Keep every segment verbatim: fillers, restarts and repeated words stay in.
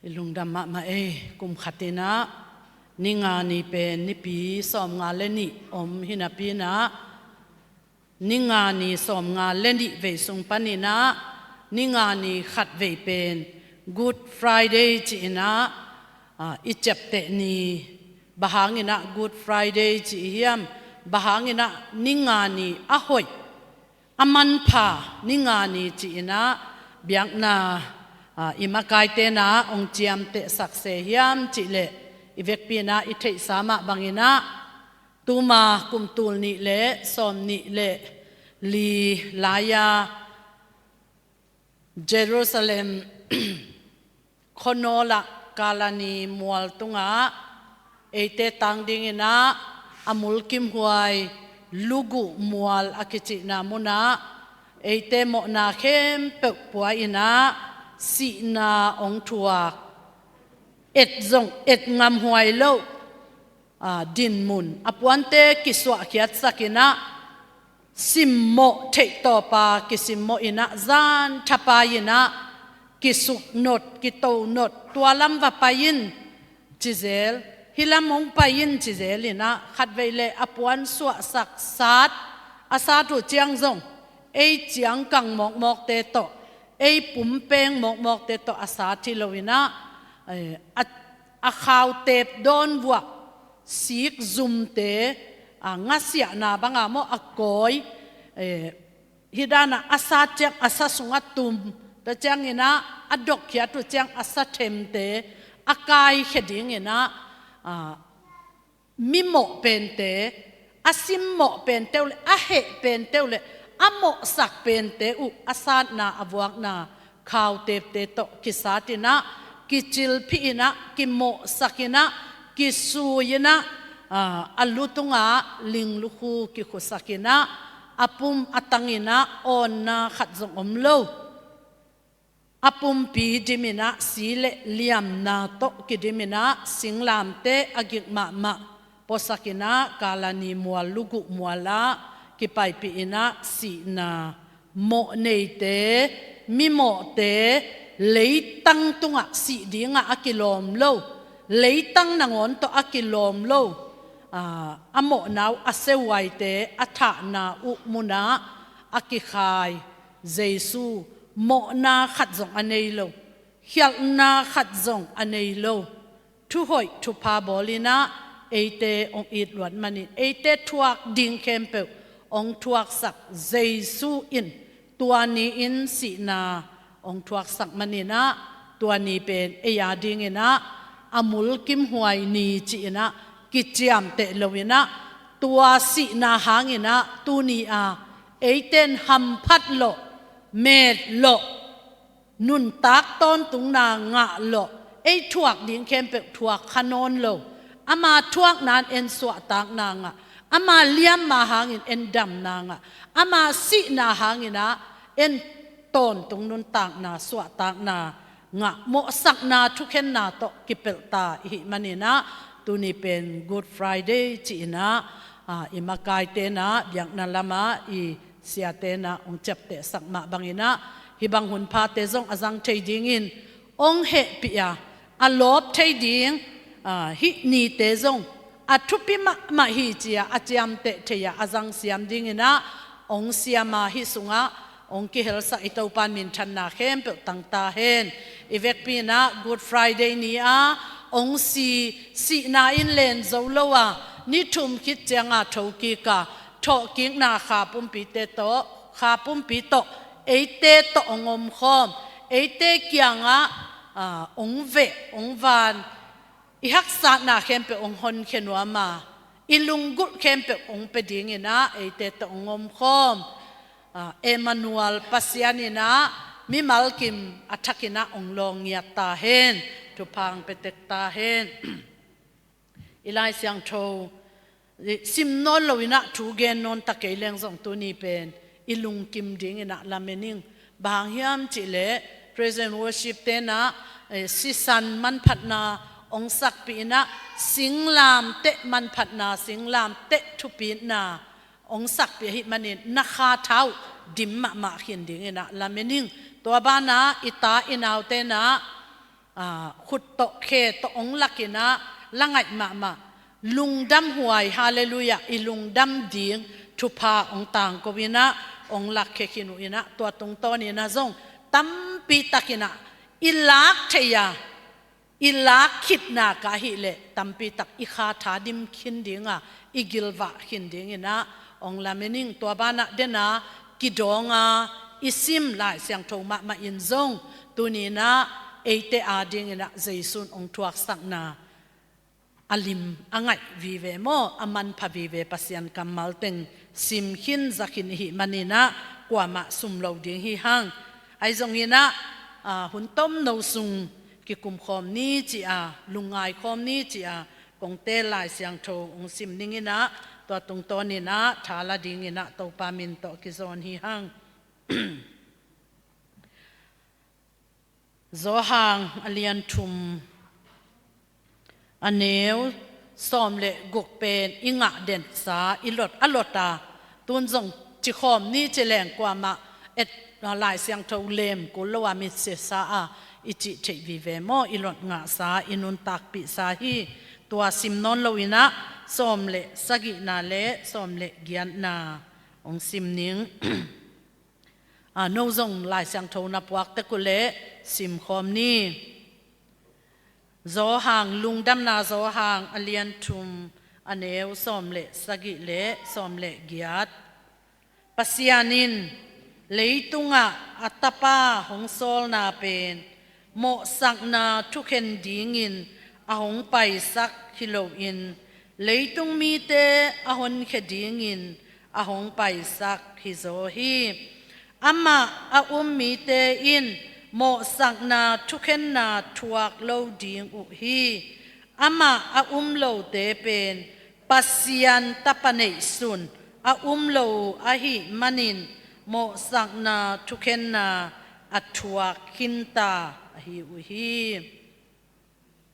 I lungdam mahmah ei, kum khat inah, ni nga ni pen nipi sawmnga le nih om hi napi inah, ni nga ni sawmnga le nih vei sung pan inah, ni nga ni khat vei pen Good Friday ci inah, ah, i ciapteh ni. Bang hang inah Good Friday ci i hiam? Bang hang inah ni nga ni a hoih, a manpha ni nga ni ci inah biakna, ah, i makaite inah hong ciamtehsak se hiam cih leh, i vekpi inah i theihsa mah bang inah, tuma kum tul nih le sawmnih le li lai-a Jerusalem khuanawl ah Kalani mual tungah eite tang ding inah, a mulkimhuai Luguh mual a kicihna munah eite mawhna khempeuh pua inah sihna hong thuak, et zong et ngamhuai loh, ah, dinmun a puante kisuahkhiatsak inah, simmawh theih tawpa kisimmawh inah, zan thapai inah, kisuknot, kitonot, tua lam va pai in ci zel, hih lam hong pai in ci zel inah, khatvei le a puan suahsak sat, a sat uh ciang zong ei ciangkang mawkmawkte tawh, ei pumpeng mawkmawkte tawh a sat hi lo inah, eh, a, a khautep dawn vuah, sik zumte, a, ngasiahna banga maw a kawi, eh, hih danah a sat ciang a sa sungah tum, tua ciang inah a dokkhiat uh ciang a sa themte a kaikhia ding inah, ah, mimawh pente, a simmawh pente uh le a heh pente uh le a mawhsak pente uh a satna a vuakna khautepte tawh kisat inah, kicilphih inah, kimawhsak inah, kisui inah, ah, a lu tungah ling lukhu kikhusak inah, a pum a tang inah awnna khat zong om lo. A pumpi dim inah si le liamna tawh kidim inah singlamteh a gik mahmah puasak inah Kalani mual, Luguh mual ah kipaipih inah sihna, mawh neite, mimawhte, leitang tungah sih dingah a kilawm lo, leitang nangawn tawh a kilawm lo, ah, a mawhna uh a sehuaite a thahna uh munah a kikhai Jesu, mawhna khat zong a nei lo, khialhna khat zong a nei lo, thuhoih thupha bawl inah eite hong itluat manin, eite thuak ding khempeuh hong thuaksak Jesu in tua ni-in sihna hong thuaksak man inah, tua ni pen ei a ding inah a mulkimhuai ni ci inah kiciamteh lo inah, tua sihna hang inah tuni-a eite in hamphat lawh, met lawh, nuntak tawntungna ngah lawh, ei thuak ding khempeuh thuak kha nawn lo, ama thuakna in en suahtakna ngah, ama liamma hangin en damna ngah, ama sihna hang inah en tawntung nuntakna, suahtakna ngah, mawhsakna thukhenna tawh kipelhta i hih man inah, tuni pen Good Friday ci inah, ah, i makaite inah biakna lamah i siate inah hong ciaptehsak mah bang inah, hih bang hunphate zong a zang thei dingin hong hehpih a, a lawp thei ding, ah, hih nite zong a thupi mahmah hi ci-a a ciamteh thei-a a zang siam ding inah hong siam a, hih sungah hong kihelsak i Topa in minthanna khempeuh tang ta hen. I vekpi inah Good Friday ni-a hong si, sihna in len zo lo a, ni thum khit cianga thokik a, thawhkikna kha pumpite tawh, kha pumpi tawh, eite tawh hong omkhawm, eite kiangah, ah, hong veh, hong van, i haksatna khempeuh hong honkhia nuam a, i lunggulh khempeuh hong pia ding inah eite tawh hong omkhawm, ah, Emmanuel Pasian inah mimal kim a thak inah hong lawngngiat ta hen, thupha hong pia tek ta hen. I Lai Siangtho sim nawn lo inah thu gen nawn ta kei leng zong tuni pen i lungkim ding inah lamen ing. Bang hang hiam cih leh praise and worship te inah, eh, sisan manphatna hong sakpih inah, singlamteh manphatna, singlamteh thupitna hong sakpih ahih manin na kha tha uh dim mahmah khin ding inah lamen ing. Tua banah i ta i naute inah Khut tawh khe tawh hong lakinah la ngaih mahmah, lungdam huai, halleluiah, i lungdam ding thupha hong tangko inah hong lakkhia khin uh inah, tua tungtawninah zong tampi takinah i lak thei a, i lak khitna ka ahileh tampi tak i kha tha dim khin dinga, i gilvah khin dinginah hong lamen ing. Tua banah dena kidawng a i sim Lai Siangtho mahmah in zong tuninah eite adinginah Jesu in hong thuaksakna a lim a ngaih vive maw, a manpha vive Pasian kammal teng sim khin za khin i hih maninah kuamah sum lo ding hi hang. Ahi zonginah hun tomno sung kikumkhawm ni ci-a, lungngai khawm ni ci-a kongte Lai Siangtho hong sim ninginah, tua tungtawninah tha la dinginah Topa min tawh kizawn hi hang. Johan a lian thum, a neu sawm le guk pen i ngah densa i lot a lot a, tun zong cikhawm ni ci leng kuamah et, Lai Siangtho lem kul lo a mitsia sa a i cih theih vive maw, i lot ngahsa, i nuntakpihsa hi. Tua sim nawn loinah sawm le sagihna le sawm le giatna hong sim ning. No zong Lai Siangtho na puak tek uhleh simkhawm ni. Johan, Lungdamna Johan a lian thum, a neu sawm le sagih le sawm le giat. Pasian in leitungah a Tapa hong sawlna pen mawhsakna thukhen dingin a hong paisak hi loin, leitung mite a honkhia dingin a hong paisak hi zaw hi. Amah a um mite in mawhsakna thukhenna thuak lo ding uh hi. Amah a um lote pen Pasian Tapa neihsun a um lo ahih manin mawhsakna thukhenna a thuak khinta ahi uh hi.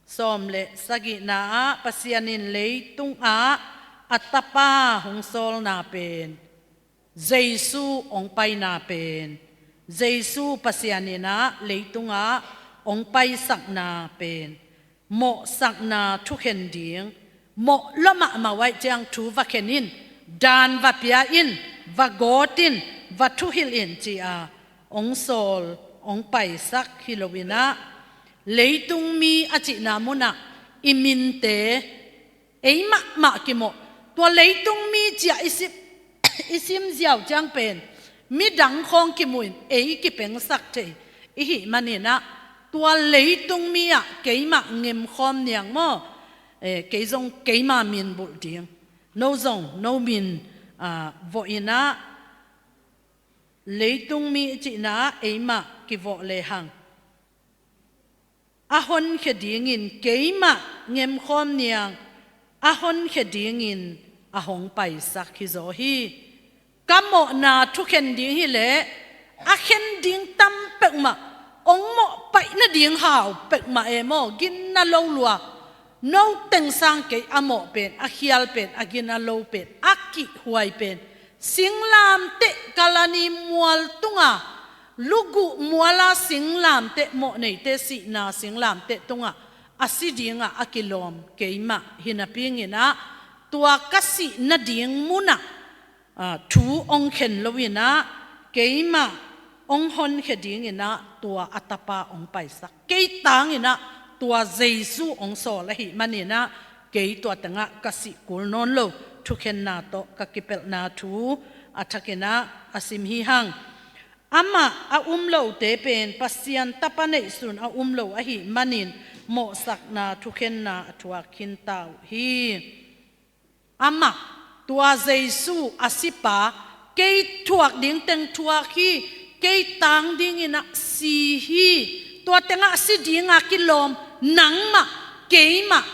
Sawm le sagihna ah, Pasian in leitungah a Tapa hong sawlna pen, Jesu hong paina pen, Jesu Pasian inah leitungah hong paisakna pen mawhsakna thukhen ding, mawh lua mahmah uh ahih ciang thu va khen in, daan va pia in, va gawt in, va thuhilh in ci-a hong sawl, hong paisak hi loinah, leitung mi a cihna munah i minte ei mahmah kimawh. Tua leitung mi ci-a i sim, i sim ziau ciang pen midang khawng kimuhin ei kipengsak thei i hih maninah, tua leitung mi ah keimah ngemkhawm niang maw? Kei zong keima min bulh ding, no zong no min vawh inah, leitung mi cihna ah eimah kivawh lehang a honkhia dingin keimah ngemkhawm niang, a honkhia dingin a hong paisak hi zaw hi. Ka mawhna thukhen ding hileh a khen ding tam peuhmah, hong mawh paih nading hau peuhmah e maw, gina lo lua. No teng sang kei a mawh pen, a khial pen, a gina lo pen, a kihhuai pen, singlamteh, Kalvari mual tunga, luguh muala singlamteh, mawhneite sihna singlamteh tungah a si dingah a kilawm keimah hi napi inah, tua ka sih nading munah thu hong khen loinah, keimah hong honkhia dinginah tua a Tapa hong paisak, kei tanginah tua Jesu hong sawl ahih maninah, kei tua tengah ka sih kul nawn lo, thukhenna tawh ka kipelhna thu a thakinah a sim hi hang. Amah a um lote pen Pasian Tapa neihsun a um lo ahih manin mawhsakna thukhenna a thuak khinta uh hi. Amah, tua Jesu a sipa, kei thuak ding teng thuak hi, kei tang dinginah si hi, tua tengah si dinga kilawm nangmah, keimah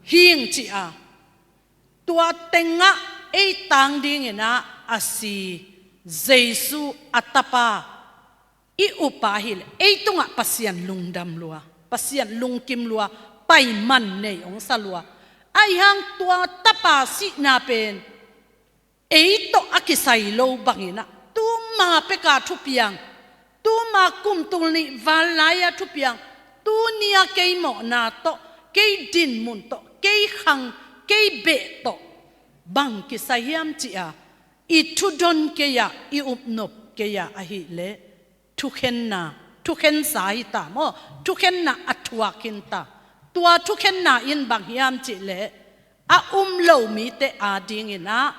hing ci-a, tua tengah ei tang dinginah a si Jesu a Tapa i upa hileh ei tungah Pasian lungdam lua, Pasian lungkim lua, paiman nei hong sa lua. Ahi hang tua Tapa sihna pen ei tawh a kisai lo banginah, tuma peka thupiang, tuma kum tul nih val lai-a thupiang, Tuni-a kei mawhna tawh, kei dinmun tawh, kei khang, kei beh tawh bang kisai hiam ci-a i thudon kei-ah, i upnop kei-ah ahileh thukhenna, thukhensa hi ta maw? Thukhenna a thuak khin ta. Tua thukhenna in bang hiam cihleh a um lo mite adingin ah,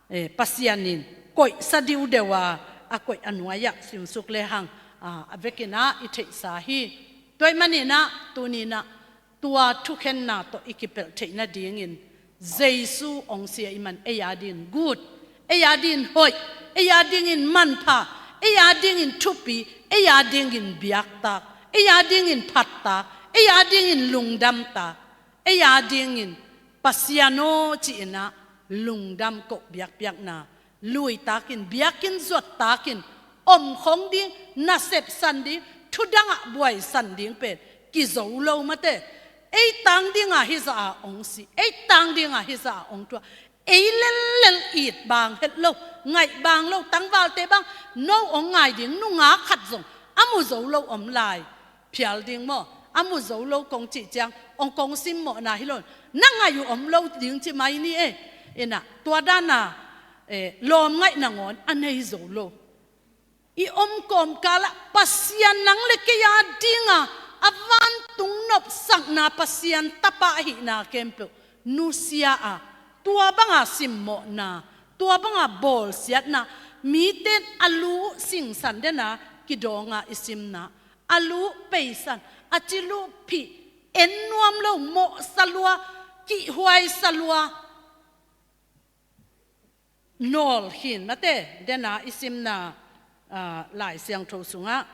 eh, Pasian in koihsa diudeu a, a koih a nuai-ah simsuk lehang, ah, a vekin ah i theihsa hi. Tua ahih manin ah tuni-in ah tua thukhenna tawh i kipelh theih nadingin Jesu hong si ahih man ei adingin gut, ei adingin hoih, ei adingin manpha, ei adingin thupi, ei adingin biaktak, ei adingin phattak, ei adingin lungdamtak, ei adingin Pasian aw ci-in ah lungdam koh biakpiakna, lui takin, biakinn zuat takin, omkhong ding, nasep san ding, thudangah buai san ding pen kizo lo mate. Ei tang dingah hizah a hong si, ei tang dingah hizah a hong thuak, ei lellel it bang het lo, ngaih bang lo, tangvalte bang no hong ngai ding nungak khat zong a mu zo lo om lai. Phial ding maw? A mu zo lo kong cih ciang hong kong simmawhna hi lo, na ngaih uh om lo ding ci mai ni e. Inah tua dana, eh, lawm ngaih nangawn a nei zo lo. I om kawmkalah Pasian nang le kei adinga a vantung nopsakna, Pasian tapa ahihna khempeuh nusia a, tua banga simmawhna, tua banga bawlsiatna, mite in a lu singsan dena kidawnga i simna, a lu peisan, a ci lu phih, en nuam lo, mawhsa lua, kihhuaisa lua, nawl khin mate, dena i simna, ah, Lai Siangtho sungah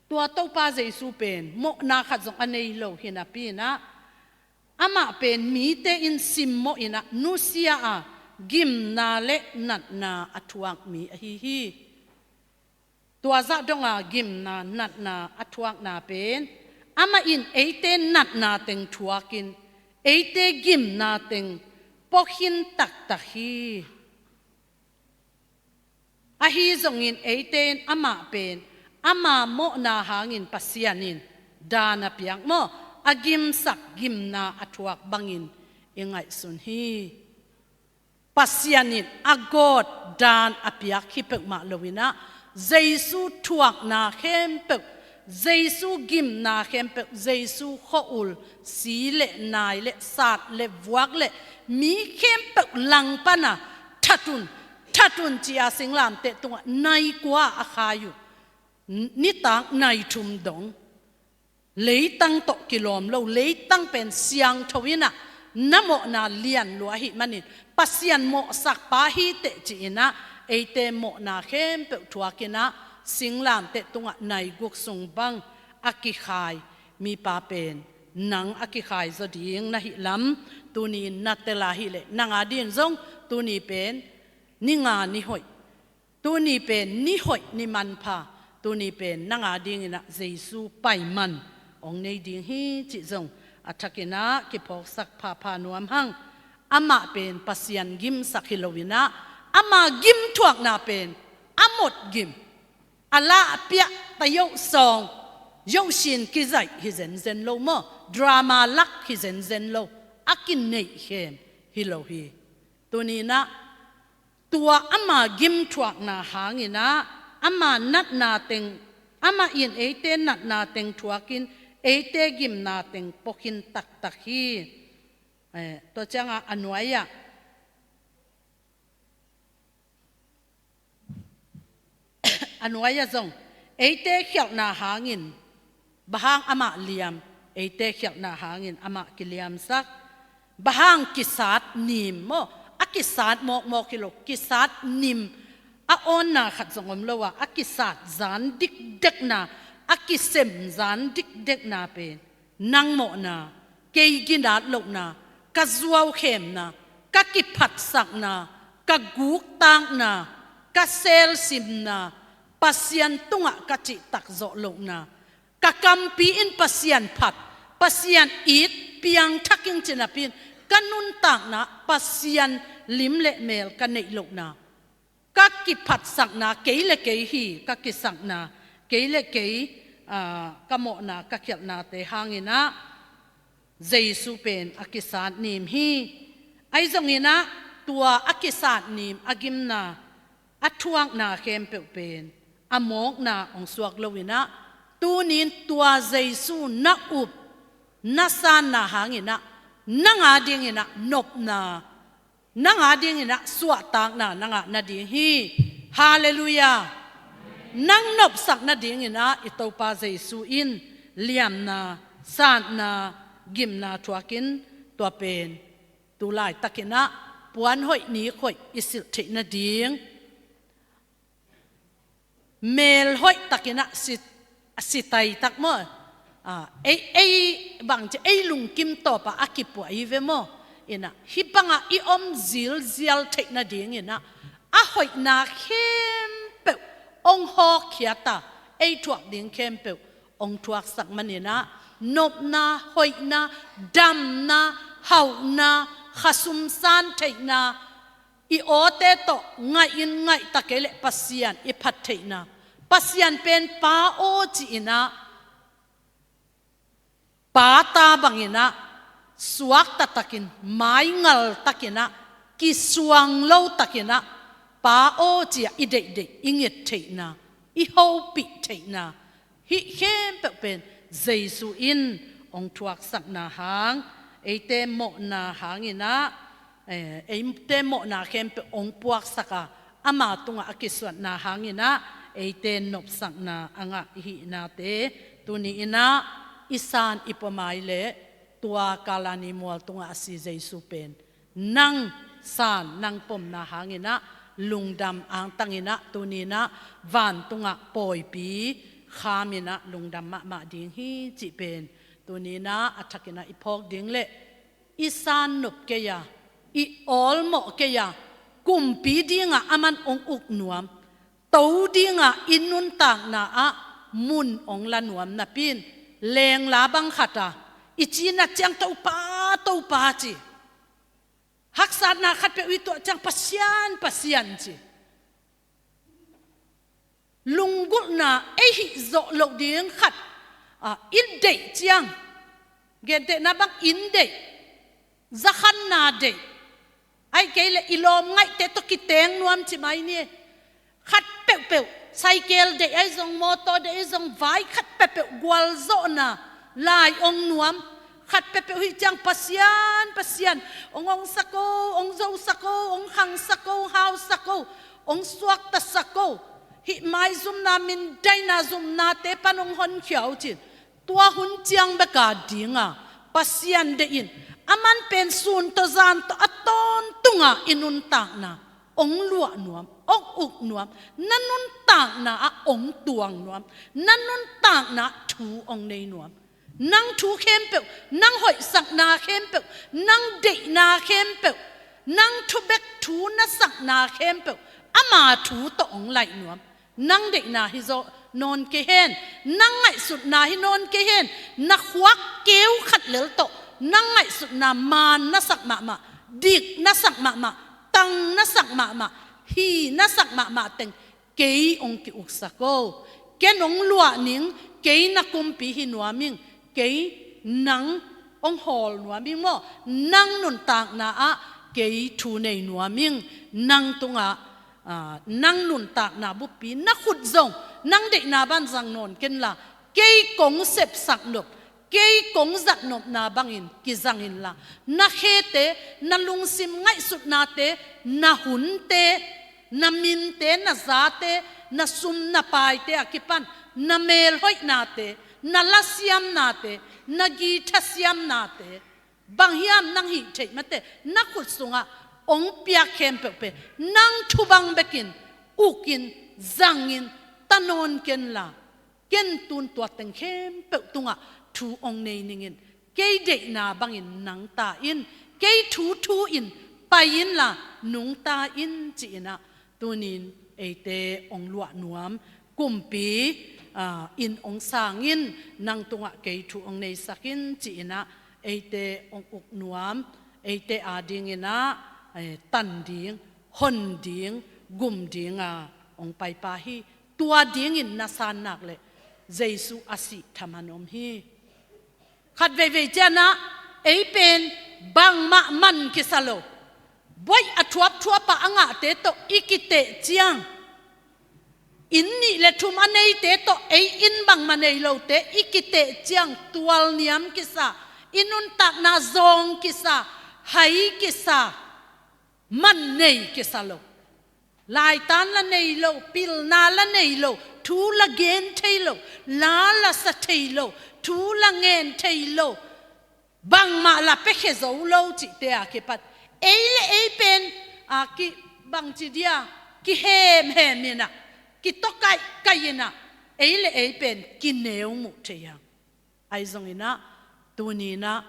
tua Topa Jesu pen mawhna khat zong a nei lo hi napi-in ah, amah pen mite in simmawh in ah nusia a, gimna le natna a thuak mi ahi hi. Tua zah donga gimna, natna a thuakna pen amah in eite natna teng thuakin, eite gimna teng pua khin taktak hi. Ahi zongin eite in amah pen ama mawhna hangin Pasian in daan a piak maw, a gimsak gimna a thuak bangin i ngaihsun hi. Pasian in a gawt daan a piak hi peuhmah lo-in ah, Jesu thuakna khempeuh, Jesu gimna khempeuh, Jesu khua-ul, si le nai le sat le vuak le mi khempeuh langpana that un, that un ci-a singlamteh tungah nai kua a khai uh. Nitak nai thum dong. Leitang tawh kilawm lo, leitang pen siangtho in ah na mawhna lian lua ahih manin, Pasian mawhsakpa hi teh ci-in ah, eite mawhna khempeuh thuakin ah, singlamteh tungah nai guk sung bang a kikhai mipa pen nang a kikhai zaw ding na hih lam, tuni-in na tel a hileh nang adingin zong tuni pen ni nga ni hoih, tuni pen ni hoih ni manpha, tuni pen nang adingin ah Jesu paiman hong nei ding hi cih zong a thakin ah kiphawksak phapha nuam hang. Amah pen Pasian gimsak hi lo-in ah, ama gimthuakna pen a mot gim, a lah a piah ta yoh sawng, yoh sin kizaih hi zenzen lo maw, drama lak hi zenzen lo, a kineih khem hi lo hi. Tuni-in ah tua ama gimthuakna hangin ah, ama natna teng, amah in eite natna teng thuakin, eite gimna teng pua khin taktak hi. Eh, tua ciangah a nuai-ah, a nuai-ah zong, eite khialhna hangin, bang hang amah liam, eite khialhna hangin amah kiliamsak. Bang hang kisat nim maw, a kisat mawkmawk hi lo, kisat nim, a awnna khat zong om lo a, a kisat zan dikdekna, a kisem zan dikdekna pen nang mawhna, kei ginat lohna, ka zuaukhemna, ka kiphatsakna, ka guktakna, ka selsimna, Pasian tungah ka cihtak zawh lohna, ka kampi in Pasian phat, Pasian it piangthak ing ci napi-in, ka nuntakna Pasian lim le mel ka neih lohna, ka kiphatsakna, kei le kei hi ka kisakna, kei le kei aa, ka mawhna ka khialhnate hangin ah Jesu pen a kisat nim hi. Ahi zongin ah tua a kisat nim a gimna, a thuakna khempeuh pen a mawkna hong suak loin ah, tunin tua Jesu na up, na sanna hangin ah nang a dingin ah nopna, nang a dingin ah suahtakna na ngah nading hi. Halleluiah. Nang nopsak nadingin ah i Topa Jesu in liamna, satna, gimna thuakin, tua pen tu laitakin ah puan hoih nik hoih i silh theih nading, mel hoih takin ah si, a si taitak maw? Ah, ei, ei bangci, ei lungkim tawpah a kipuah hi ve maw? In ah hih bangah i om zilzial theih nadingin ah a hoihna khempeuh hong hawkkhiat a, ei thuak ding khempeuh hong thuaksak manin ah, nopna, hoihna, damna, hauhna, khasum san theihna, i awte tawh ngaih in ngaihta kei leh Pasian i phat theihna. Pasian pen Pa aw ci-in ah, pa ta bangin ah suakta takin, maingal takin ah, kisuang lo takin ah, Pa aw ci-a i deihdeih i nget theihna, i hopih theihna, hih khempeuh pen Jesu in hong thuaksakna hang, eite mawhna hangin ah, eh, eite mawhna khempeuh hong puaksak a, ama tungah a kisuatna hangin ah eite nopsakna a ngah i hihnate tuni-in ah i san i pua mai leh, tua Kalvari mual tungah a si Jesu pen nang san, nang pomna hangin ah lungdam angtangin ah, tuni-in ah vantungah pawipi khamin ah lungdam mahmah ding hi cih pen tuni-in ah a thakin ah i phawk ding leh, i san nop kei a, i awlmawh kei a, kumpi dingah aman hong uk nuam, to dingah i nuntakna ah mun hong la nuam napi-in, lengla bang khat a i cinat ciang, Topa, Topa ci. Haksatna khatpeuh i tuah ciang, Pasian, Pasian ci. Lunggulhna ei hih zawh loh ding khat, ah, i deih ciang, gentehna bang inn deih, zakhanna deih, ahih kei leh i lawm ngaihte tawh kiteng nuam ci mai ni. Khat peuhpeuh, cycle deih ahi zong, mawtaw deih ahi zong, vai khat peuhpeuh gualzawhna lai hong nuam. Khat peuhpeuh hih ciang Pasian, Pasian, hong hongsak o, hong zosak o, hong khangsak o, hausak o, hong suaktasak o. Hih maizumna, mindaina zumnate pan hong honkhia o cin. Tua hun ciang bek a ding a, Pasian deih in, aman pen sun tawh zan tawh a tawntungah i nuntakna hong luah nuam, hong uk nuam, na nuntakna ah hong tuang nuam, na nuntakna ah thu hong nei nuam. Nang thu khempeuh, nang hoihsakna khempeuh, nang deihna khempeuh, nang thu bek thu na sakna khempeuh, ama thu tawh hong laih nuam. Nang deihna hi zawh nawn kei hen, nang ngaihsutna hi nawn kei hen, na khuak keu khat lel tawh nang ngaihsutna maan na sak mahmah, dik na sak mahmah, tang na sak mahmah, hi na sak mahmah teng kei hong ki-uksak o. Ken hong luah ning, kei na kumpi hi nuam ing, kei nang hong hawl nuam ing maw? Nang nuntakna ah kei thu nei nuam ing, nang tungah, ah, nang nuntakna buppi na khut zong, nang deihna ban zang nawn ken la, kei kong sepsak nop, kei kong zat nopna bangin kizang in la, na khete, na lungsim ngaihsutnate, na hunte, na minte, na zate, na sum na paite a kipan, na melhoihnate, na lasiamnate, na guitar siamnate, bang hiam nang hih theih mate, na khut sungah hong piak khempeuh pen nang thu bang bekin ukin, zangin, ta nawn ken la, ken tun tua teng khempeuh tungah thu hong nei ning in, kei deihna bangin nang ta in, kei thu thu in pai in la, nungta in ci-in ah, tunin eite hong luah nuam, kumpi, ah, in hong sang in, nang tungah kei thu hong neisak in ci-in ah, eite hong uk nuam, eite adingin ah, eh, tan ding, hon ding, gum ding a hong paipa hi. Tua dingin na san nak leh, Jesu a sih thaman om hi. Khat veivei cianah ei pen bangmah man kisa lo. Boih a thuapthuap a a ngahte tawh i kiteh ciang, inn nih le thum a neite tawh ei inn bangmah nei lote i kiteh ciang tualniam kisa, i nuntakna zawng kisa, hai kisa, man nei kisa lo. Laitan la nei lo, pilna la nei lo, thu la gen thei lo, la la sa thei lo, thu la ngen thei lo, bangmah la piakhia zo lo cihte a kipat ei le ei pen a ki bangci dia kihemhem inah, kitawkaihkaih inah ei le ei pen kineu muh thei hang. Ahi zonginah tuninah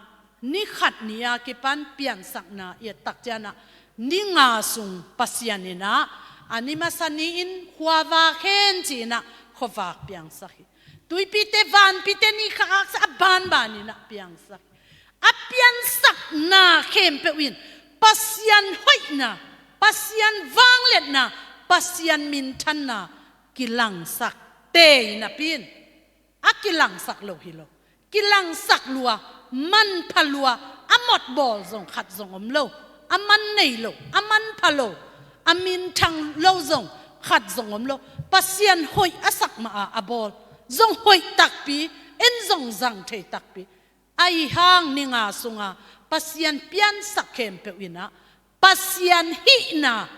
ni khat ni a kipan piansakna i et tak cianah ni nga sung Pasian inah a ni masa ni-in khuavak hen ci-inah khuavak piangsak hi. Tuipite vanpite ni kha aksa a banbaninah piangsak hi. A piansakna khempeuh in Pasian hoihna, Pasian vangliatna, Pasian minthanna kilangsak tei napi in a kilangsak lo hi lo. Kilangsak lua, manpha lua, a mawtbawl zong khat zong om lo. A man nei lo, a manpha lo, a minthang lo zong khat zong om lo. Pasian hoih a sak mah a a bawl zong hoih takpi, en zong zang thei takpi. Ahi hang ni nga sunga Pasian piansak khempeuh inah Pasian hihna,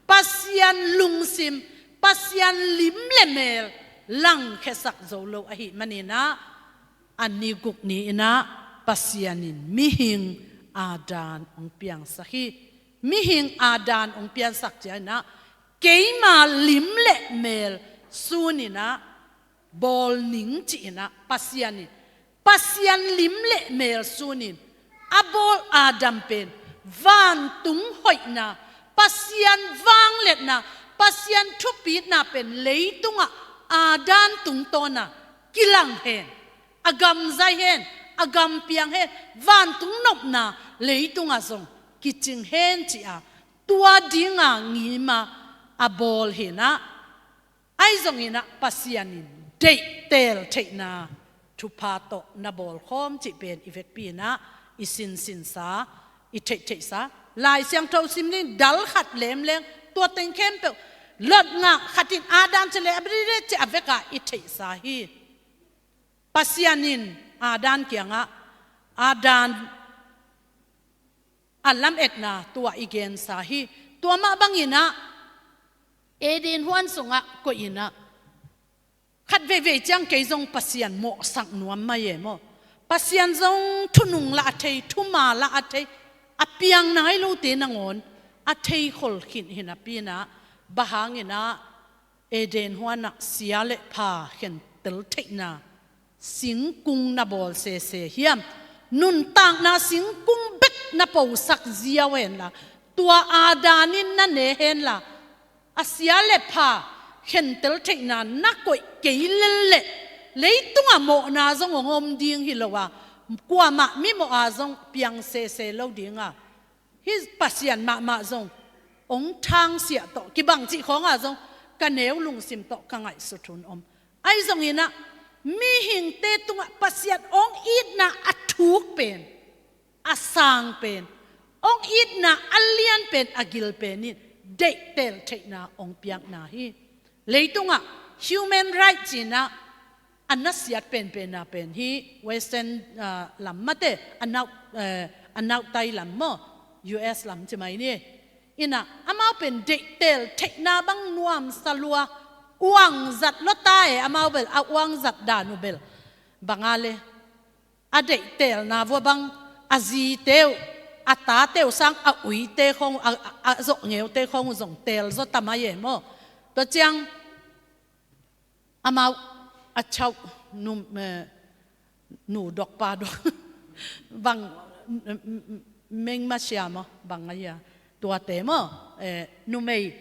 Pasian lungsim, Pasian lim le mel langkhiasak zo lo ahih maninah a ni guk ni inah Pasian in mihing Adam hong piangsak hi. Mihing Adam hong piansak cianginah keima lim le mel suninah bawl ning ci-inah Pasian in, Pasian lim le mel sunin a bawl Adam pen vantung hoihna, Pasian vangliatna, Pasian thupitna pen leitungah Adam tungtawna kilang hen, a gam zai hen, a gam piang hen, vantung nopna leitungah zong kicing hen ci-a tua dinga ngima a bawl hinah. Ahi zonginah Pasian in deihtel theihna thupha tawh na bawlkhawm cih pen i vekpi inah i sinsinsa, i theihtheihsa. Lai Siangtho sim ning dal khat lemleng tua teng khempeuh Lot ngah khat in Adam ci le Abimelek ci a vekah i theihsa hi. Pasian in Adam kiangah Adam a lametna tua i gensa hi. Tua mah banginah Eden huan sungah koihinah khat veivei ciang kei zong Pasian mawhsak nuam mai e maw? Pasian zong thunung lah a thei, thuma lah a thei, a piang nai lote nangawn a thei khol khin hi napi inah, bang hanginah Eden huanah sia le pha khentel theihna singkung na bawl sese hiam? Nuntakna singkung bek na posak ziau henla, tua Adam in na ne henla, a sia le pha khentel theihna na koih kei lelleh leitungah mawhna zong hong om ding hi lo a, kuamah mimawh a zong piang sese lo dinga, hih Pasian mahmah zong hong thangsiah tawh kibang cih khawnga zong ka neu lungsim tawh ka ngaihsut hun om. Ahi zonginah mihingte tungah Pasian hong itna a thuk pen, a sang pen, hong itna a lian pen, a gil pen in deihtel theihna hong piakna hi. Leitungah human right cinah a nasiat penpena pen hi Western, ah, lam mate, a nau, eh, a nautai lam maw, U S lam ci mai ni. Inah amau pen deihtel theihna bang nuamsa lua, uangzat lota e, amau bel a uangzat dan uh bel banga le a deihtelna vua bang a zite uh, a tate uh sang a uite khawng uh, a, a, a zawh ngeute khawng uh zong tel zaw ta mai e maw? Tua ciang amau a chauh nu, eh, nu dok pa dok bang, mm, mm, mm, meng ma sia maw, bang a hia, tuate maw, eh, numei,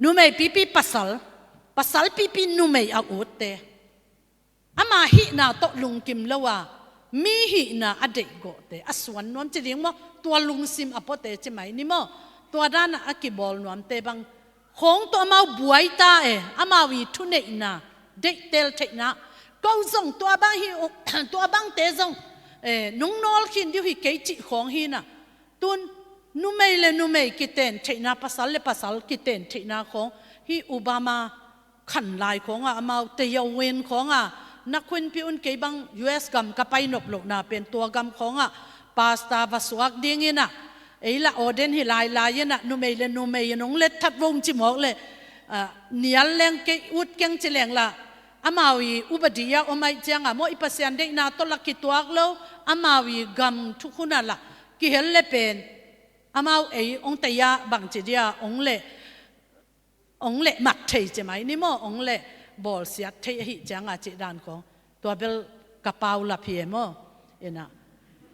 numei pipi pasal, pasal pipi numei a utte. Ama hihna tawh lungkim lo a, mi hihna a deihgawhte, a suan nuam ci ding maw, tua lungsim a puate ci mai ni maw? Tua danah a kibawl nuamte bang khawng tawh amau buai ta e, amau i thuneihna, deihtel theihna, Ko zong tua bang hi uh, tua bangte zong, eh, nong nawl khin dih uh hi kei cih khawng hi na. Tun, numei le numei kiten theihna, pasal le pasal kiten theihna khawng hi. Obama khan lai khawngah amau te yo win khawngah na khunpi un, kei bang U S gam ka pai nop lohna pen tua gam khawngah pasta va suak dingin ah, ei la ordain hi lailai in ah, numei le numei in hong let that vong ci mawk le, ah, nial leng kei ut keng ci leng la, amau i upadi a om ahih ciangah maw, i Pasian deihna tawh la kituak lo, amau i gam thukhun ah la kihel le pen amau ei hong tei ah bangci dia hong le, hong le mat thei ci mai ni maw, hong le bawlsiat thei ahih ciangah cih dan khawng. Tua bel ka paulap hi e maw. Ina,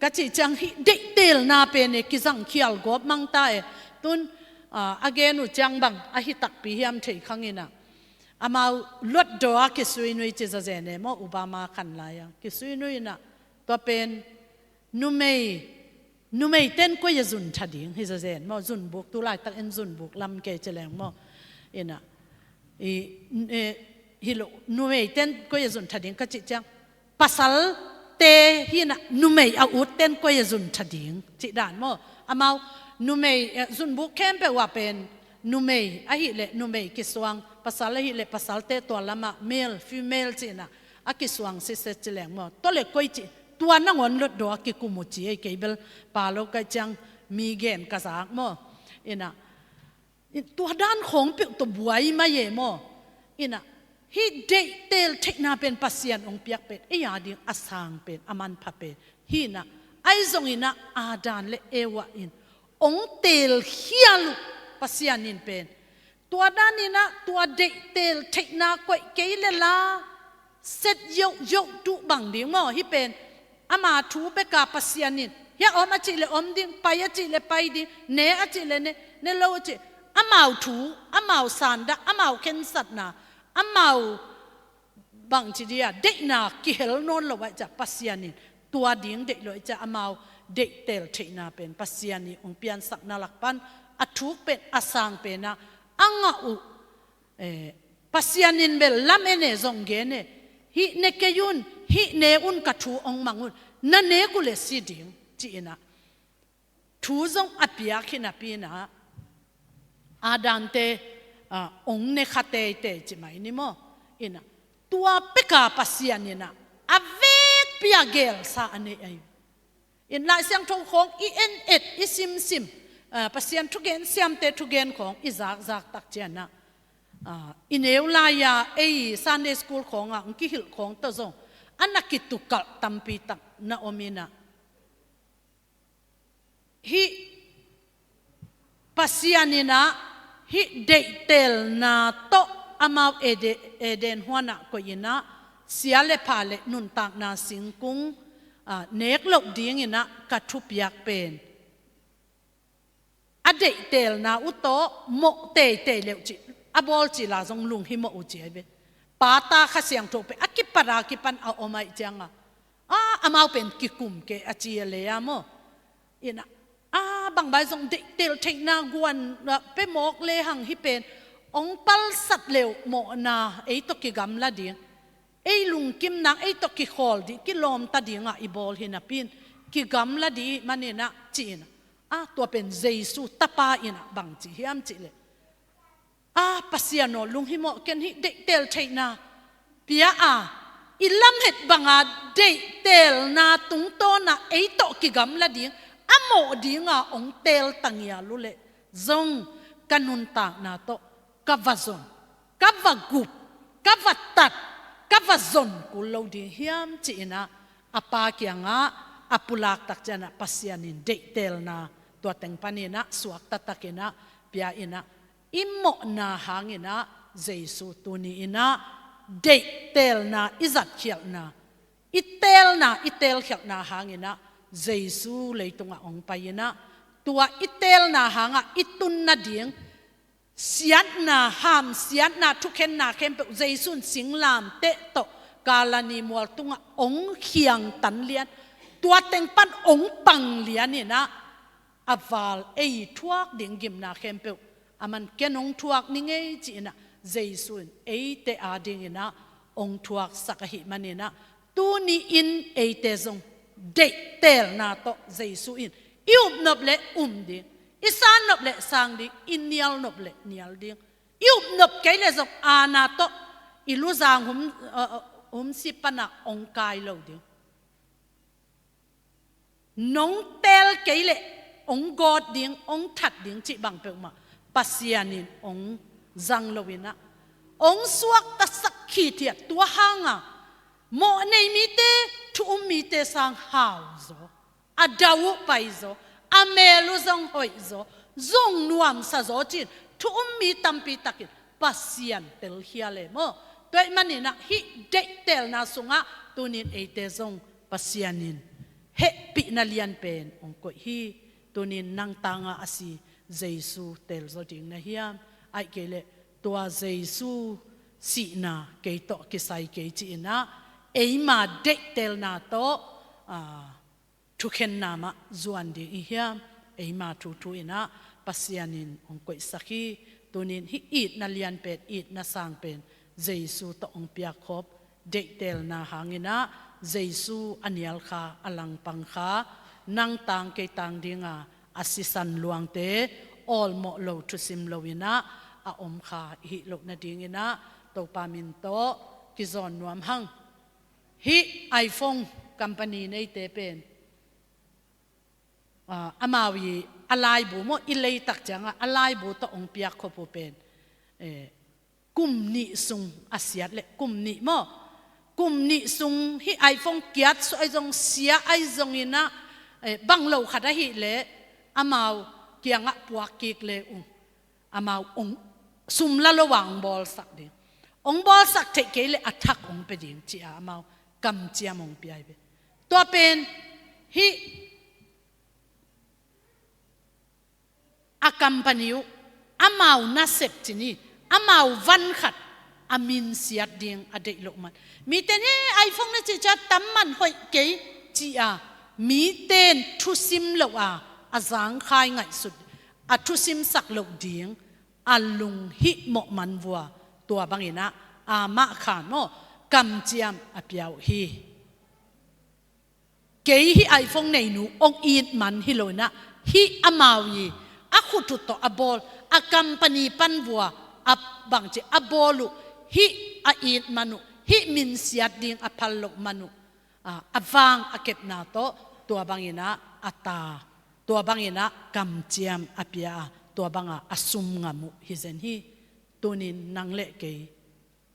ka cih ciang hih deihtelna pen e kizang khial gawp mang ta e. Tun, ah, a gen uh ciang bang ahi takpi hiam thei khang ina, amau luatdaw a kisuinui ci zazen e maw, Obama khan lai a kisuinui ina. Tua pen numei, numei ten koi a zun tha ding hi zazen maw, zunbuk tu laitak in zunbuk lam kei ci leng maw. Ina, i, e, hi lo, numei ten koi a zun tha ding ka cih ciang, pasal te hi na, numei a ut ten koi a zun tha ding cih dan maw. Amau numei, eh, zunbuk khempeuh ah pen numei ahih leh numei kisuang, pasal ahih leh pasalte tua lamah male, female cihna a kisuang sitset ci leng maw. Tua le koi ci, tua nangawn luatdaw a kikum uh ci ei, kei bel pa lo ka hih ciang mi gen ka zak maw. Ina, tua dan khawng peuh tawh buai mai e maw. Ina, hih deihtel theihna pen Pasian hong piak pen ei a ding a sang pen, a manpha pen hi na. Ahi zongin ah Adam le Eva in hong telkhial uh Pasian in pen. Tua dan in ah tua deihtel theihna koih kei le la set yohyoh tuh bang ding maw. Hih pen ama thu bek a Pasian in, hiah om a cih le om ding, pai a cih le pai ding, ne a cih le ne, ne lo a cih, amau thu, amau sandah, amau khensatna, amau bangci dia deihna kihel nawn lo ahih ciah Pasian in tua ding deih lo ahih ciah amau deihtel theihna pen Pasian in hong piansak na lak pan a thuk pen, a sang pen ah a ngah uh, eh, Pasian in bel lam en e, zong gen e, hih ne kei un, hih ne un, ka thu hong mang un, na nek uh le si ding ci-in ah thu zong a piak hi napi-in ah Adamte, ah, hong ne kha teitei ci mai ni maw. Ina, tua pek a Pasian in ah a vekpi a gelsa a nei ahi. In Lai Siangtho khawng i en et, i simsim, ah, Pasian thugen siamte thugen khawng i zakzak tak ciangin ah, ah, i neu lai-a ei Sunday school khawngah hong kihilh khawng tawh zong a na kitukalh tampi tak na om in ah, hih Pasian in ah hih deihtelna tawh amau Ede-, Eden huan ah koih in ah, sia le pha le nuntakna singkung, ah, nek loh dingin ah ka thupiak pen a deihtelna uh tawh mawh teitei le uh cih, a bawl cil a zong lunghimawh uh ci ahi ve. Pa, Ta, Kha Siangtho pen a kipat a kipan a om ahih ciangah, ah, amau pen kikum kei a ci a le a maw. Ina, ah, bangbai zong deihtel theihna guan, ah, pia mawk le hang, hih pen hong palsat le uh mawhna ei tawh kigamla ding, ei lungkim nang ei tawh kikhawl ding, kilawmta dingah i bawl hi napi-in kigamla ding ahih manin ah ci-in ah, tua pen Jesu Tapa in ah bang ci hiam cih leh, ah, Pasian aw, lunghimawh ken, hih deihtel theihna pia a, i lamhet banga deihtelna tungtawn ah ei tawh kigamla ding, a mawh dinga hong tel ta ngial uh leh zong ka nuntakna tawh ka va zon, ka va gup, ka va tat, ka va zon kul lo ding hiam ci-in ah a Pa kiangah a pulak tak ciangah Pasian in deihtelna tua teng panin ah suakta takin ah pia in ah, i mawhna hangin ah Jesu tuni-in ah deihtelna i zatkhialhna, i teelna, i teelkhialhna hangin ah Jesu leitungah hong pai in ah, tua i teelna hangah i tun nading siatna, hamsiatna, thukhenna khempeuh Jesu in singlamteh tawh Kalvari mual tungah hong khiangtan lian, tua teng pan hong pang lian in ah, a val ei thuak ding gimna khempeuh aman ken hong thuak ning ei ci-in ah Jesu in eite adingin ah hong thuaksak ahih maninah, tuni-in eite zong deihtelna tawh Jesu in i upnop le um ding, i sannop le sang ding, i nialnop le nial ding, i upnop kei le zong aana tawh i luzang hum, uh, uh, humsi panah hong kai lo ding. Nong teel kei leh hong gawt ding, hong that ding cih bang peuhmah Pasian in hong zang loinah, hong suaktasak khit hiat. Tua hanga mawh nei mite, thu um mite sang hau zaw, a dau uh pai zaw, a mel uh zong hoih zaw, zung nuamsa zaw cin thu um mi tampi takin Pasian telkhia le maw. Tua ahih maninah hih deihtelna sungah tunin eite zong Pasian in hehpihna lianpen hong koih hi. Tunin nang tanga a si Jesu teelzaw ding na hiam? Ahih kei leh tua Jesu sihna kei tawh kisai kei ci-inah, eima deihtelna tawh, aa, thukhenna mah zuan ding i hiam? Eima thuthu inah Pasian in hong koihsak hi. Tunin hih itna lianpen, itna sangpen Jesu tawh hong piakkhop, deihtelna hanginah Jesu a nial kha, a langpang kha, nang tang kei tang dinga a sisan luangte awlmawh lo, thusim loinah a om kha i hih loh nadinginah Topa min tawh kizawn nuam hang. Hih iPhone company neite pen, ah, amau i a laibu maw, i leitak ciangah a laibu tawh hong piakkhop uh pen, eh, kum nih sung a siat leh, kum nih maw, kum nih sung hih iPhone kiat suah ahi zong, sia ahi zonginah, eh, bang lo khat ahih leh amau kiangah puak kik le uh, amau hong sum la lo a hong bawlsak ding. Hong bawlsak theih kei leh a thak hong pia ding ci-a amau kamciam hong pia hi ve. Tua pen hih a company uh amau nasep ci ni, amau van khat a minsiat ding a deih loh man. Mite in hih iPhone na cih ciang tam man hoih kei ci-a mite in thusim loh a, a zangkhai ngaihsut, a thusimsak loh ding a lunghimawh man vua, tua banginah amah khan maw, kamciam a pia uh hi. Kei hih iPhone neinu hong it man hi loinah, hih amau i a khut uh tawh a bawl a company pan vua a bangci a bawl uh, hih a it man uh, hih minsiat ding a phal loh man uh, a, a vang a kepna tawh tua banginah a ta, tua banginah kamciam a pia a, tua banga a sum ngam uh hi zen hi. Tunin nang le kei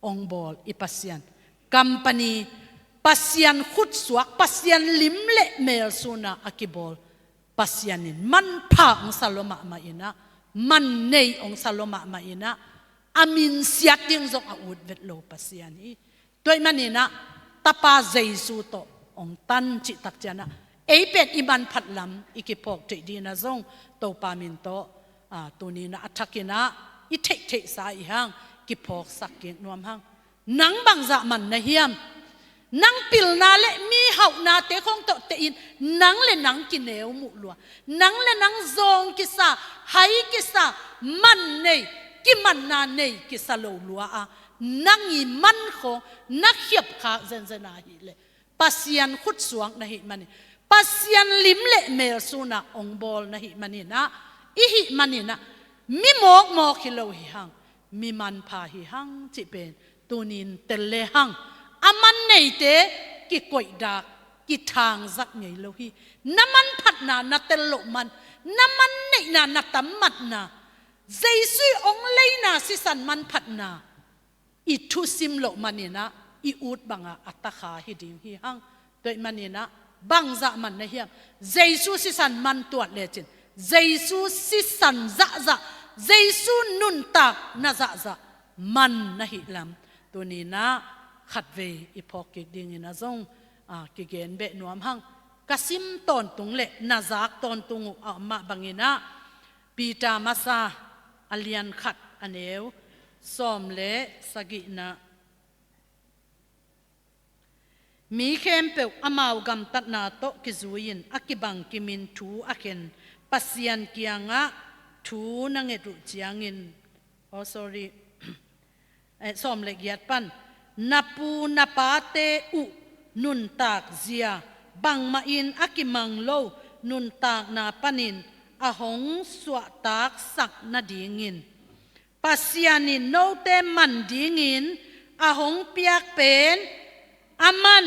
hong bawl i Pasian, company, Pasian khutsuak, Pasian lim le mel suna a kibawl Pasian in manpha hong sa lua mahmah inah, man nei hong sa lua mahmah inah, a minsiat ding zong a ut vet lo Pasian hi. Tua ahih maninah Tapa Jesu tawh hong tan cihtak cianah ei pen i manphat lam i kiphawk theih dinginah zong Topa min tawh, aa, tuninah a thakinah i theihtheihsa i hang kiphawksak kik nuam hang. Nang bangzah man na hiam? Nang pilna le mi hauhnate khong tawh tehin nang le nang kineu muh lua, nang le nang zawng kisa, hai kisa, man nei, kimanna nei kisa lo lua a, nang i man khong na khiap kha zenzen ahih leh Pasian khutsuak na hih manin, Pasian lim le mel suna hong bawl na hih maninah, i hih maninah mi mawkmawk hi lo hi hang, mi manpha hi hang cih pen tunin tel le hang. A man neite kikoihdak, kithangzak ngei lo hi. Na manphatna na tel loh man, na man neihna na tam matna, Jesu i hong leina sisan manphatna i thusim loh maninah i ut banga a takha hi ding hi hang. Tua ahih maninah bangzah man na hiam? Jesu sisan man tuat lecin, Jesu sisan zahzah, Jesu nuntakna zahzah man na hih lam tuninah khatvei i phawk kik dinginah zong, aa, kigen beh nuam hang. Ka sim tawntung le na zak tawntung uh a om mah banginah Peter masa a lian khat a neu sawm le sagihna. Mi khempeuh amau gamtatna tawh kizui-in a kibang kimin thu a khen Pasian kiangah thu na nget uh ciangin, oh, sorry, eh, sawm le giat pan, na pu na pate uh nuntakzia, bangmah in a kimang lo nuntakna panin a hong suahtaksak nadingin, Pasian in note man dingin a hong piak pen, a man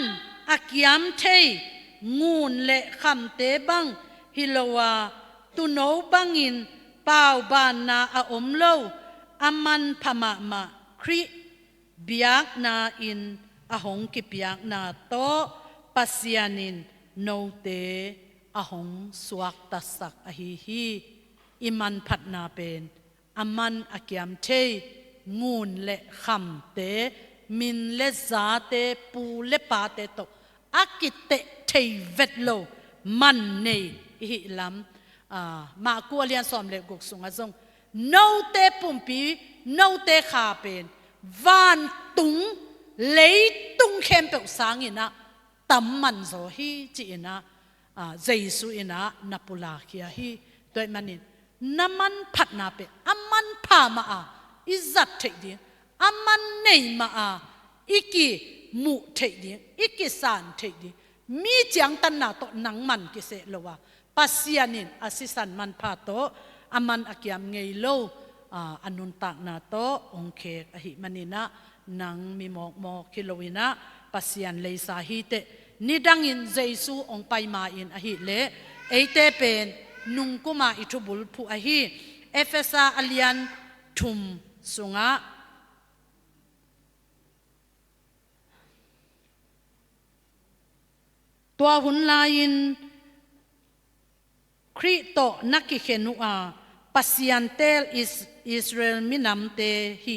a kiam thei ngun le khamte bang hi lo a, tuuno bangin paubaanna a om lo, a manpha mahmah Khrih biakna in a hong kipiakna tawh Pasian in note a hong suaktasak ahi hi. I manphatna pen a man a kiam thei ngun le khamte, min le zate, pu le pate tawh a kiteh thei vet lo man nei i hih lam, aa, Marku a lian sawm le guk sungah zong, note pumpi, note kha pen vantung leitung khempeuh sangin ah tam man zaw hi, ci-in ah, aa, Jesu in ah na pulakkhia hi. Tua ahih manin na manphatna pen a manpha mah a i zat theih ding, a man nei mah a i kimuh theih ding, i kisan theih ding, mi ciangtanna tawh nangman kiseh lo a, Pasian in a sisan manpha tawh a man a kiam ngei lo, aa, a nuntakna tawh hong khek ahih manin ah, nang mi mawkmawk hi lo-in ah Pasian leisa hi teh. Nidangin Jesu hong pai ma-in ahih leh eite pen nungkuma i thubulphuh ahi Efesa a lian thum sungah, tua hun lai-in Khrih tawh na kikhen uh a, Pasian teel Is-, Israel minamte hi,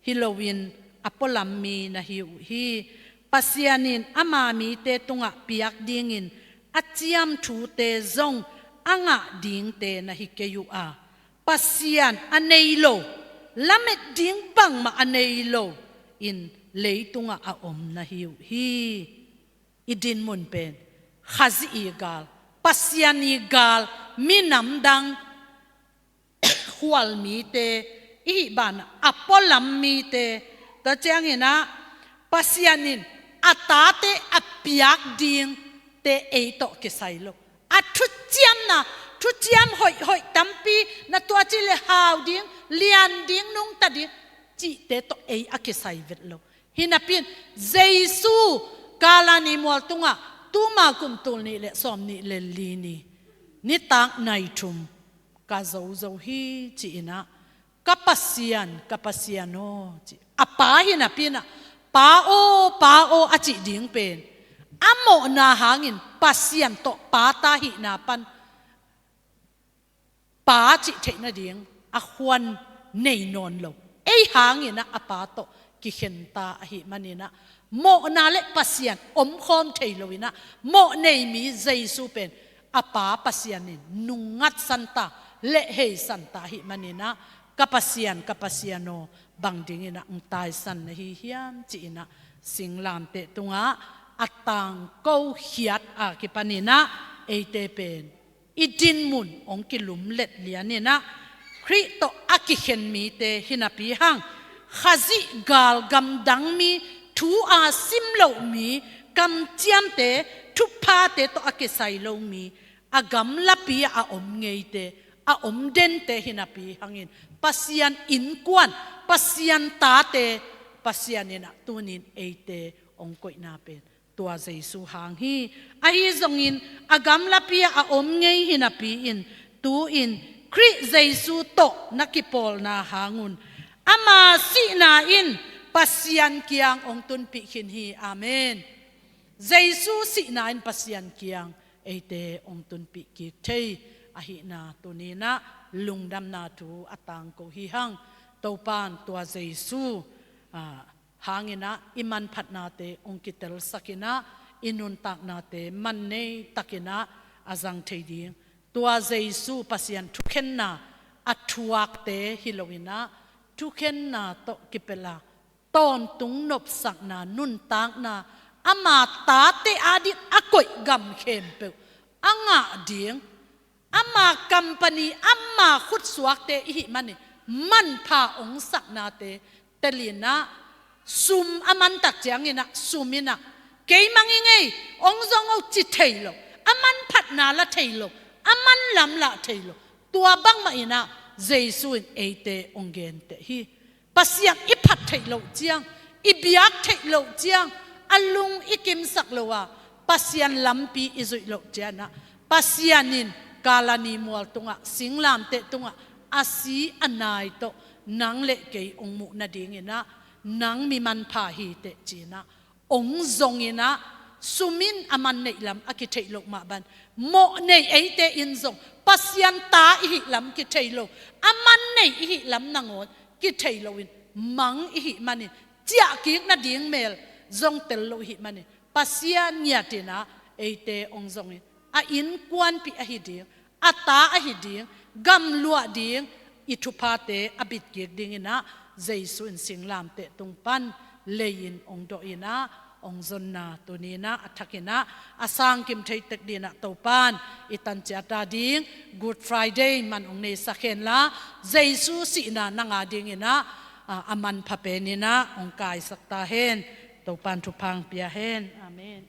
hi lo-in a pualam mi na hi uh hi. Pasian in ama mite tungah piak dingin a ciam thute zong a ngah dingte na hi kei uh a, Pasian a nei lo, lamet ding bangmah a nei lo in leitungah a om na hi uh hi. I dinmun pen Khazih i gal, Pasian i gal, minam dang khual mite i hih banah a pualam mite, tua ciangin ah Pasian in a tate a piak dingte ei tawh kisai lo. A thuciamna, thuciam hoihhoih tampi, na tua ci le hau ding, lian ding, nungta ding cihte tawh ei a kisai vet lo. Hi napi-in Jesu Kalvari mual tungah tuma kum tul nih le sawmnih le li ni, nitak nai thum ka zo zo hi, ci-in ah, ka Pasian, ka Pasian aw, ci. A Pa hi napi-in ah, Pa aw, Pa aw a cih ding pen a mawhna hangin Pasian tawh Pa ta hihna pan Pa cih theih nading a khuan nei nawn lo, ei hangin ah a Pa tawh kikhenta ahih manin ah, mawhna le Pasian omkhawm thei lo-in ah mawh nei mi Jesu pen a Pa Pasian in nungngatsan ta, lehheisan ta ahih manin ah, ka Pasian, ka Pasian aw, bang dingin ah hong taisan na hi hiam, ci-in ah singlamteh tungah a tangko khiat a kipanin ah eite pen i dinmun hong kilumlet lianin ah, Khrih tawh a kikhen mite hi napi hang, Khazih gal, gamdang mi, thu a sim loh mi, kamciamte, thuphate tawh a kisai lo mi, a gamlapi ah a om ngeite, a om dente hi napi hangin, Pasian innkuan, Pasian tate, Pasian in ah tuni-in eite hong koihna pen tua Jesu hang hi. Ahi zongin a gamlapi ah a om ngei hi napi-in, tu-in Khrih Jesu tawh na kipawlna hangun, ama sihna in Pasian kiang hong tunpih khin hi. Amen. Jesu sihna in Pasian kiang eite hong tunpih kik thei ahihna tuni-in ah lungdamna thu a tangko hi hang. Topa'n tua Jesu, ah, hangin ah i manphatnate hong kitelsakin ah, i nuntaknate man nei takin ah a zang thei ding, tua Jesu Pasian thukhenna a thuakte hi lo-in ah, thukhenna tawh kipelh a tawntung nopsakna, nuntakna, ama tate adingin a koih gam khempeuh a ngah ding, ama company, ama khutsuakte i hih manin manpha hong saknate telin ah, Sum a man tak ciangin ah, sum in ah, "Kei mang ing ei, ong zong o," ci thei lo. A manphatna la thei lo, a manlam la thei lo. Tua bangmah in ah Jesu in eite ong genteh hi. Pasian i phat theih loh ciang, i biak theih loh ciang, a lung i kimsak lo a, Pasian lampi i zuih loh ciang ah, Pasian in Kalvari mual tungah, singlamteh tungah a si a nai tawh nang le kei ong muh nadingin ah, "Nang mi manpha hi teh," ci-in ah, ong zong in ah, sum in a man neih lam a kitheih loh mah bang, mawhnei eite in zong Pasian ta i hih lam kithei lo, a man nei i hih lam nangawn kithei loin, mang i hih manin, ciahkik nading mel zong tel lo i hih manin, Pasian ngiat in ah eite ong zong in, a innkuanpih ahi ding, a ta ahi ding, gamluah ding, i thuphate a bitkik dingin ah, Jesu in singlamteh tung pan lei-in ong dawh in ah, ong zonna tuni-in ah, a thakin ah, a sangkim thei tek dingin ah, Topan i tan ciat a ding Good Friday man ong neisak hen la, Jesu sihna nang a dingin ah, a, a manpha penin ah ong kaisak ta hen. Topan thupha ong pia hen. Amen.